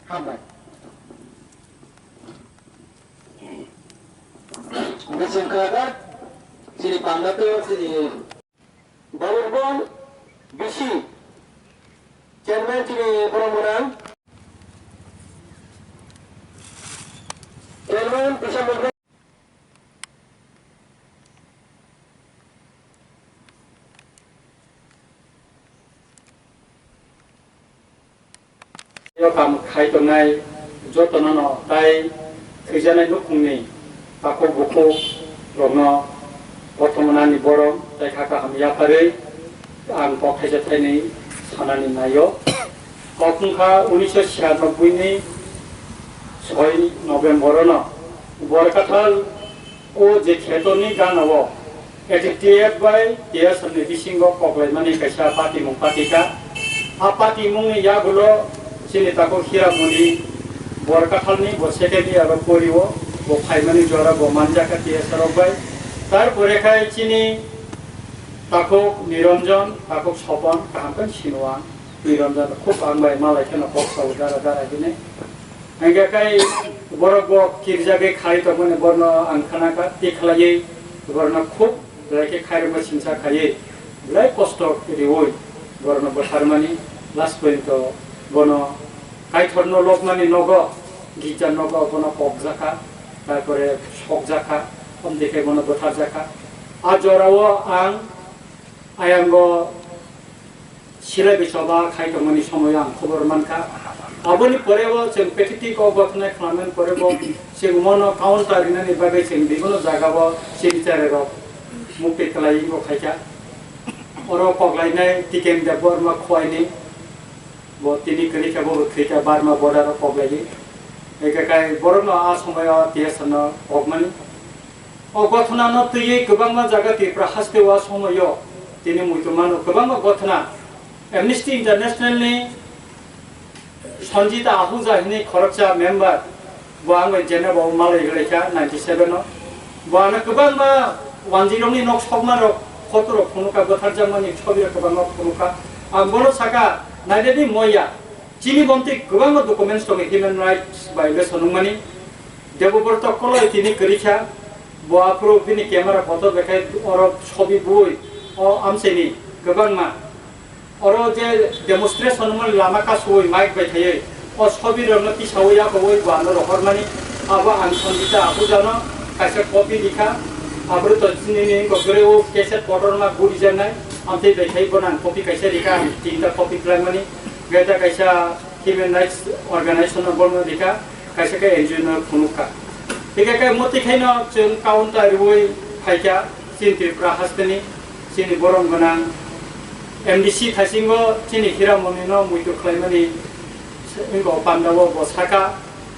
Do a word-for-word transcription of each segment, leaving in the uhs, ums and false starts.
Hambai. Bising khaga, chini panda to, chini Babur Bong, bisi, chairman chini borok mwnang, chairman Bising Mungkha. Yo kam khai tongnai jotono no tai thwijaknai nukhungni takhuk bukhuk rokno kothoma nani borom tai kha kaham yapharwi ang kok thaisa thainwi sanani naio. Kok wngkha unisho chhiyanobboini soi November-o no Borkathal o je khetorni gana o A T T F bai T S F ni bisingo koklaimani kaisa patimung patika. A patimungni yagulo chini takhuk Hiramoni Borkathalni bo second year o porio, bo phaimani jora bo manjakha T S F rok bai. Tarpore khai chini takhuk Niranjan, takhuk Sopon, kaham khe sino ang. Niranjan khub ang bai malai kheno kok sao dara dara hine. Hingke kai borok bo kirjagwi khai tongmani borno ang khanakha, tikhlaiwi borno khub belai khe khairokma singsa khaiwi belai kosto riwi borno bwtharmani last point o bono Kaithorno lobmani nogo, girja nogo bono kokjakha, tarpore sokjakha, omdikhe bono bwtharjakha. A jorao ang ayango Silai bai choba khai tongmani somoio ang khobor mankha. Aboni porebo chwng pathetic o gothnai khlaimani porebo chwng mono counter rinani bagwi chwng bibino jagao chini chererok mukti kwlai wngkha khaikha. Oro koklainai Tiken Debbarma Khowai ni bo tini kwrwikha, bo thwikha Burma border o koklaiwi. Eke kai borokno a somoio T S F no kokmani. O gothnano twiwi kwbangma jaga Tripura haste o a somoio tini muitu mano kwbangma gothna. Amnesty International ni Sanjita Ahuja hwnwi khoroksa member, bo ang bai Geneva o malai rwlaikha ninety seven o. Bo ano kwbangma wanjwirokni nok sokmarok, photo rok phunukha, bwtharjakmani sobi rok kwbangma phunukha. Ang bono sakha, nainani moya, chini bomtwi kwbangma documents tongo human rights violation wngmani. Debobroto Koloi tini kwrwikha, bo aphuru bini camera photo bekhai oro sobi bui o amchaini kwbangma. Oro je demonstration wngmani lama kasui mic bai thaiwi o sobi rokno tisaui yakoui bo ano rohormani. Abo ang Sanjita Ahujano kaisa copy rikha, aphuru to chini ni wngkha kwrwi o cassette kotorma gurijaknai, amtwi bai khai bono ang copy kaisa rikha, ang tinta copy khlaimani. Geta kaisa Human Rights Organization no bono rikha, kaisa khe N G O no phunukha. Hingkhe khe motwi khaino chwng counter riwi phaikha chini Tripura hasteni, chini borom gwnang M D C thaisingo chini Hiramoni no muitu khlaimani wngkha o pandao bo sakha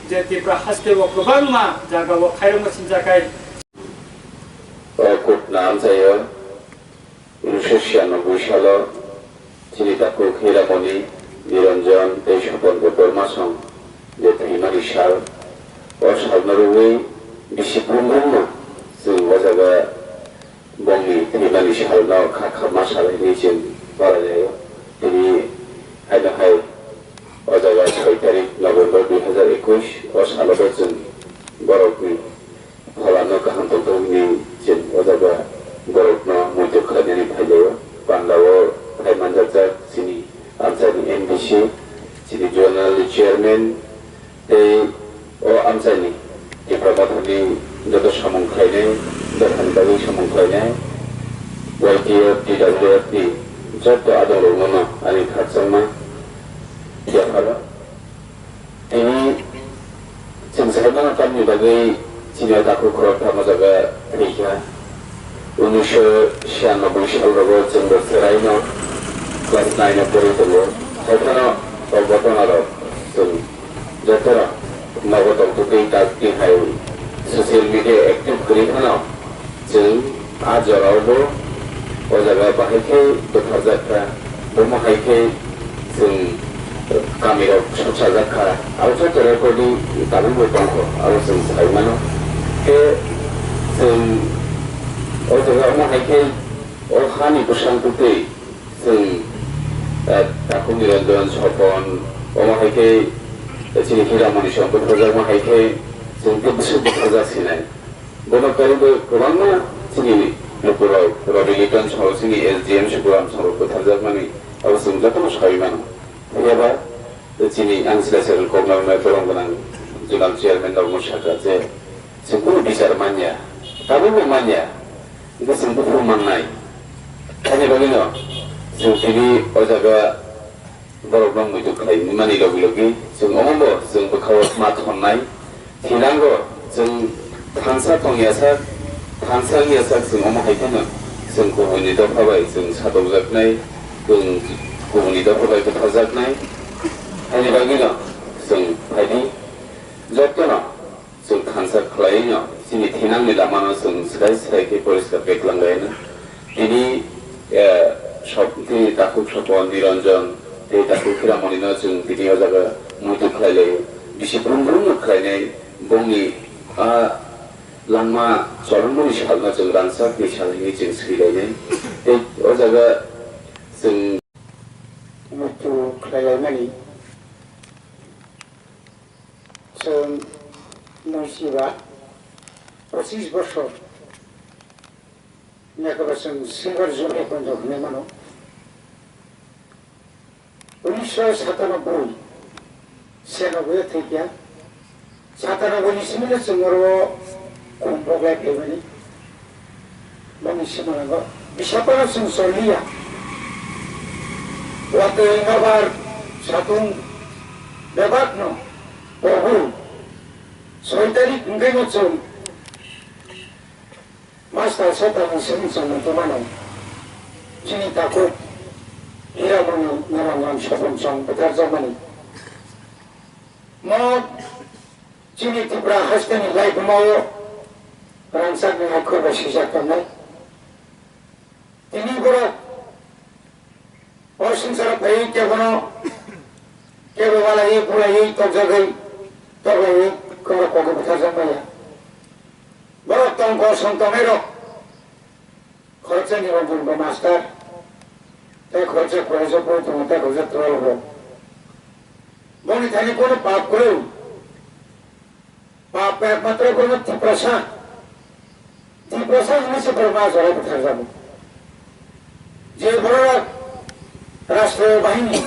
je Tripura haste o kwbangma jaga o khairokma sinjakhai. O kok na amchaio. Unisho siyanoboi salo chini takhuk Hiramoni, Niranjan tei Sopon Debbarma song je thwimani sal. O salno rwui bisi brum brumno chwng o jaga bongni thwimani salno kha kha ma sal hinwi chwng balai laio. Tini haino hai o jaga soi tarik November dui hazar ekush o salo bo chwng borokni Pholano kaham tongthok hwnwi chwng o jaga borokno muitu khlainani phailaio. Pandao phai manjakjak chini amchaini M D C, chini zonal chairman tei o amchaini Tipra Mothani joto samung khlainai, dophani bagwi samung khlainai, Y T F, T W F ni joto adongrokno ani khakchangma yapharo. Tini chwng sai mano tamni bagwi chini o takhuk khoroktham o jaga thwikha. Unisho siyanoboi sal rogo chwngbo chwraino class nine o porwi tongo. Haiphano o gotona rok chwng jotono nogo tongtwtwi tak tini hai social media active kwrwi phano. Chwng a jorao bo o jaga bahai khe dopharjak kha, bomo hai khe chwng kamirok sokchajak kha, abo joto record ni tabuk bo tong kho, abo chwng sai mano. Khe chwng o jaga omo hai khe o hani bwsang kwtwi chwng, eh, Takhuk Niranjan, Sopon, omo hai khe Chini Hiramani song bwtharjakma hai khe chwng tei bwswk bwtharjak sinai. Bono karibo kwbangma chini lukurok Rabi Liton song chini S D M Sukuram song bwtharjakmani abo chwng jotono saui mano. Phiya ba chini ang sila sel koknarnai borong gwnang zonal chairman rok no sakha je chwng kunu bichar manya, tabukbo manya, hwnkhe chwng buphuru mannai. Haini bagwino chwng tini o jaga borokno muitu khlai mani logi logi chwng omobo chwng bwkhao ma thonnai. Thinango chwng thansa tongya sak, thansa wngya sak chwng omo hai kheno chwng kubuni dopha bai chwng satokjaknai, chwng kubuni dopha bai bwtharjaknai. Haini bagwino chwng phaidi jotono chwng thansa khlaiwi no chini thinangni lamano chwng swrai swrai khe poriskar khe twlang laino. Tini, eh, sop-, tini takhuk Sopon Niranjan tei takhuk Hiramoni no chwng tini o jaga muitu khlai laio. Bisi brum brum no khlainai bongni a langma cholonmani salno chwng rangchakni sal hinwi chwng swi lainai. Tei o jaga chwng muitu khlai laimani. Chwng nwng siba pochis bosor ni khe bo chwng silver jubilee poito hwnwi mano. Unisho satanoboi se no bo thwikya. Satanoboi ni simi no chwng oro kum boklai phaimani. Boni simango bisapano chwng choliya. Watwi nobar satung bebakno pobu soi tarik hwnkhe no chwng master sotani simi chwng tongmano. Chini takhuk Hiramani Narangram Sopon chwng bwtharjakmani. Mo chini Tripura hasteni laibumao rangchakni hakhor bai swijak tongnai. Tini borok o swngcharo phaiwi kebono kebo walaiwi bulaiwi tokjagwi toklaiwi kebo kogo bwtharjak maya. Borok tongkol song tongnairok khoroksa Niranjan bo master, tei khoroksa college-o pori tongo, tei khoroksa twelve-o. Boni thani kono pap kwrwi. Pap ekmatro kono Tiprasa. Tiprasa hwnwi se borok ma jora bwtharjago. Je borok rashtriyo bahini,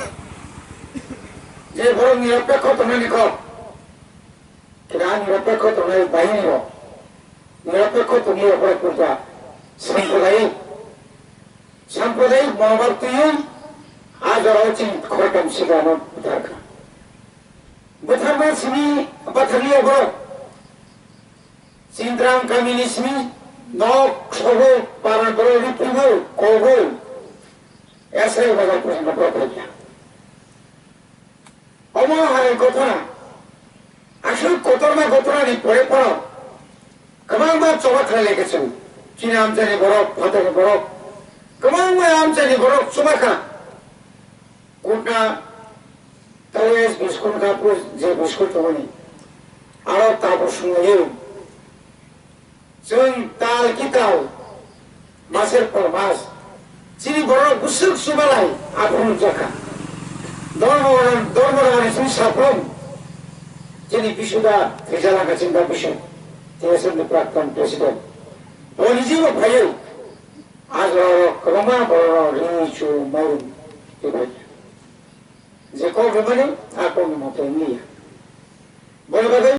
je borok nirapekho tongnani kok, kida nirapekho tongnai bahini rok, nirapekho tongwi rok borok purba sampradayik, sampradayik monobhab twiwi a jorao chini khoroktham siklano bwtharkha. Bwtharma simi bwtharliya borok. Chindram kamini simi nok sobo para borok ripibo kobo. Esai bazar porjonto borok phaikha. Omo hai ghotona. Aswk kotorma ghotonani pore phano kwbangma choba khlai lai khe chwng. Chini amchaini borok, phatarni borok, kwbangma amchaini borok choba kha. Kutna tawes biskun kapur je biskun tongmani. Aro tabuk swnglaiwi. Chwng tal ki tal, maser por mas. Chini borok bwswk chubalai aphuru jakha. Dormo, dormo rani chini saplung. Chini bisuda thwijalangkha chini da bisu. T S M ni prakton president. Bo niji bo phaiwi. Ajorok kwbangma borok ri chu mairum. Tei phai. Je kok rwmani, a kokni moto wngya.